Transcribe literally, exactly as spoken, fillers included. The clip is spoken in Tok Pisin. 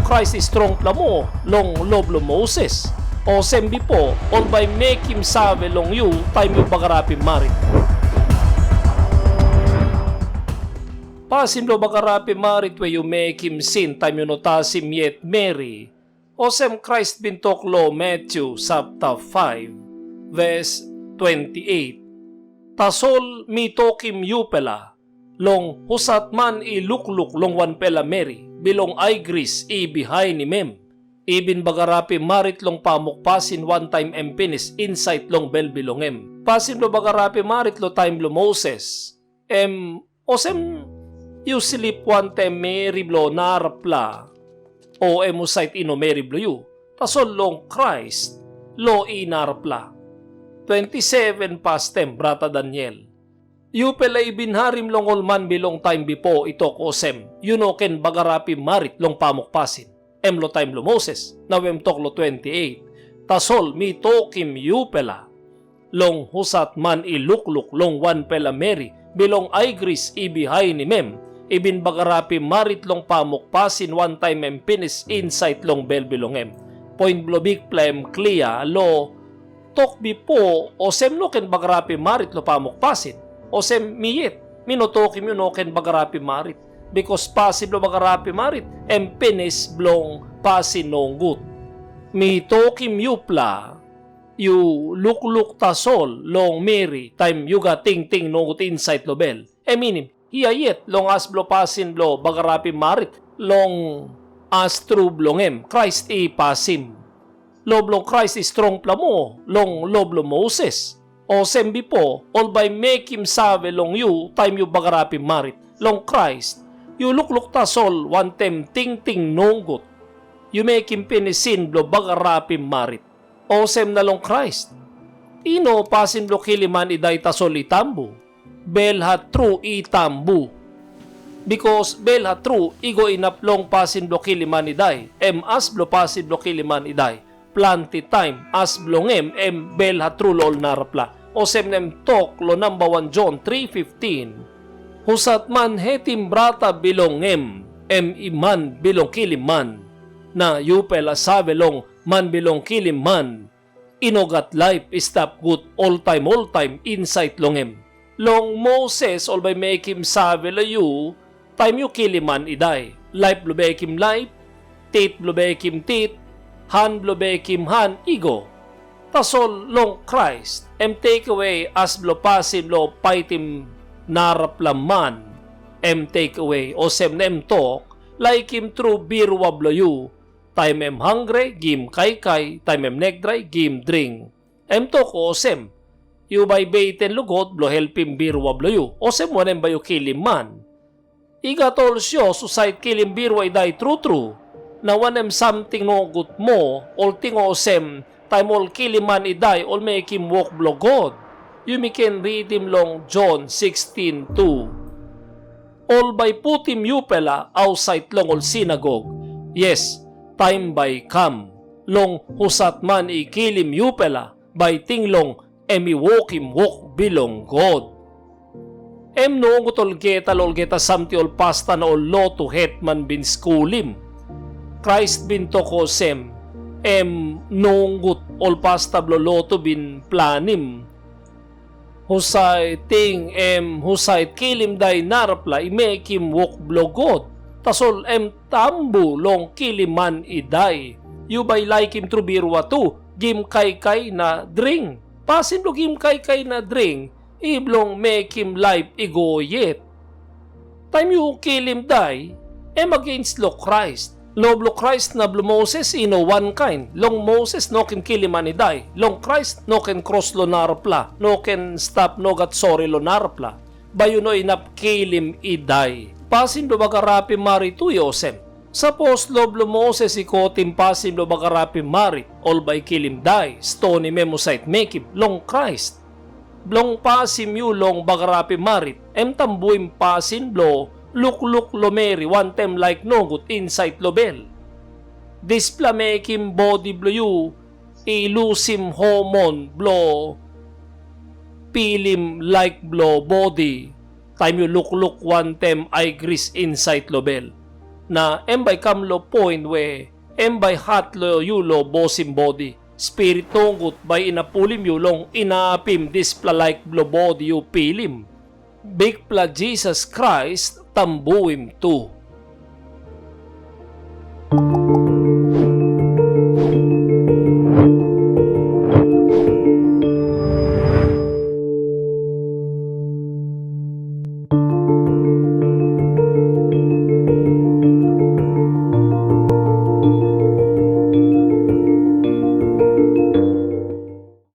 Krais i strongpela moa long lo bilong Moses. Olsem bipo, ol bai mekim save long yu taim yu bagarapim marit. Pasin bilong bagarapim marit we yu mekim sin taim yu no tasim yet meri, olsem Krais bin tok long Matyu sapta faiv, ves twenti et, "Tasol mi tokim yupela, long husat man i lukluk long wanpela meri bilong aigris i bihainim em, i bin bagarapim marit long pamuk pasin wantaim em pinis insait long bel bilong em." Pasin bilong bagarapim marit long taim bilong Moses, em olsem yu slip wantaim meri bilong narapela, o em husat i no meri bilong yu. Tasol long Krais, lo i narapela. Twenti seven pastem, brata Daniel. Yupela i bin harim long ol man bilong taim bipo i tok olsem, "Yu no ken bagarapim marit long pamuk pasin," em long taim bilong Moses, na em tok long twenti et, "Tasol mi tokim yupela, long husat man i lukluk long wanpela meri bilong aigris i bihainim em, i bin bagarapim marit long pamuk pasin wantaim em pinis insait long bel bilong em." Poin bilong Bikpela em klia, lo tok bipo olsem no ken bagarapim marit long pamuk pasin. Olsem mi yet, mi no tokim yu no ken bagarapim marit, bikos pasin bilong bagarapim marit em pinis bilong pasin nogut. Mi tokim yupela, yu lukluk tasol long meri taim yu gat tingting nogut insait long bel. Em minim, hia yet long as bilong pasin bilong bagarapim marit, long as tru bilong em Krais i pasim. Lo bilong Krais i strongpela moa long lo bilong Moses. Olsem bipo, ol bai mekim save long yu taim yu bagarapim marit. Long Krais, yu lukluk tasol wantaim tingting nogut. Yu mekim pinis sin bilong bagarapim marit. Olsem na long Krais, i no pasin bilong kilim man i dai tasol i tambu. Belhat tru i tambu. Bikos belhat tru i go inap long pasin bilong kilim man i dai, em as bilong pasin bilong kilim man i dai. Planti taim as bilong em, em belhat tru long ol narapela. Olsem na em tok long namba wan Jon tri fiftin, "Husat man hetim brata bilong em, em i man bilong kilim man. Na yupela save long man bilong kilim man, i no gat laip i stap gut oltaim oltaim insait long em." Long Moses ol bai mekim save long yu, taim yu kilim man i dai, laip bilong bekim laip, tit bilong bekim tit, han bilong bekim han i go. Tasol long Krais, em tekewe as bilong pasin bilong paitim narapela man, em tekewe, olsem na em tok, "Laikim tru birua bilong yu, taim em hangre, gim kaikai, taim em nekdrai, gim dring." Em tok olsem, "Yu bai beten long God bilong helpim birua bilong yu, olsem wanem bai yu kilim man?" I gat ol sios husat kilim birua i dai tru tru, na wanem samting nogut moa, ol ting olsem, taim ol kilim man i dai, ol mekim wok bilong God. Yumi ken ritim long Jon sikstin tu. Ol bai putim yupela ausait long ol sinagog. Yes, taim bai i kam, long husat man i kilim yupela, bai ting long em i wokim wok bilong God. Em nogut olgeta long olgeta samting ol pasta na ol lotu hetman bin skulim. Krais bin tok olsem, em nogut ol pasta bilong lotu bin planim. Husat ting em husat kilim dai narapela i mekim wok bilong God, tasol em tambu long kilim man i dai. Yu bai laikim tru birua tu, gim kaikai na dring. Pasin bilong gim kaikai na dring i bilong mekim laip i go yet. Taim yu kilim dai, em agains long Krais. Lo bilong Krais na bilong Moses i no wankain. Long Moses no ken kilim man i dai. Long Krais no ken kros long narapela, no ken stap no gat sori long narapela. Bai yu no inap kilim i dai. Pasin bilong bagarapim marit tu i olsem. Sapos lo bilong Moses i kotim pasin bilong bagarapim marit, ol bai kilim dai, stonim em husat mekim, long Krais. Bilong pasim yu long bagarapim marit, em tambuim pasin bilong lukluk long meri wantaim laik nogut insait long bel. Dispela mekim bodi bilong yu i lusim hormon bilong pilim laik bilong bodi, taim yu lukluk wantaim aigris insait long bel. Na em bai i kam long poin we em bai hat long yu long bosim bodi. Spirit nogut bai inap pulim yu long inapim dispela laik bilong bodi yu pilim. Bikpela Jisas Krais tambuim tu.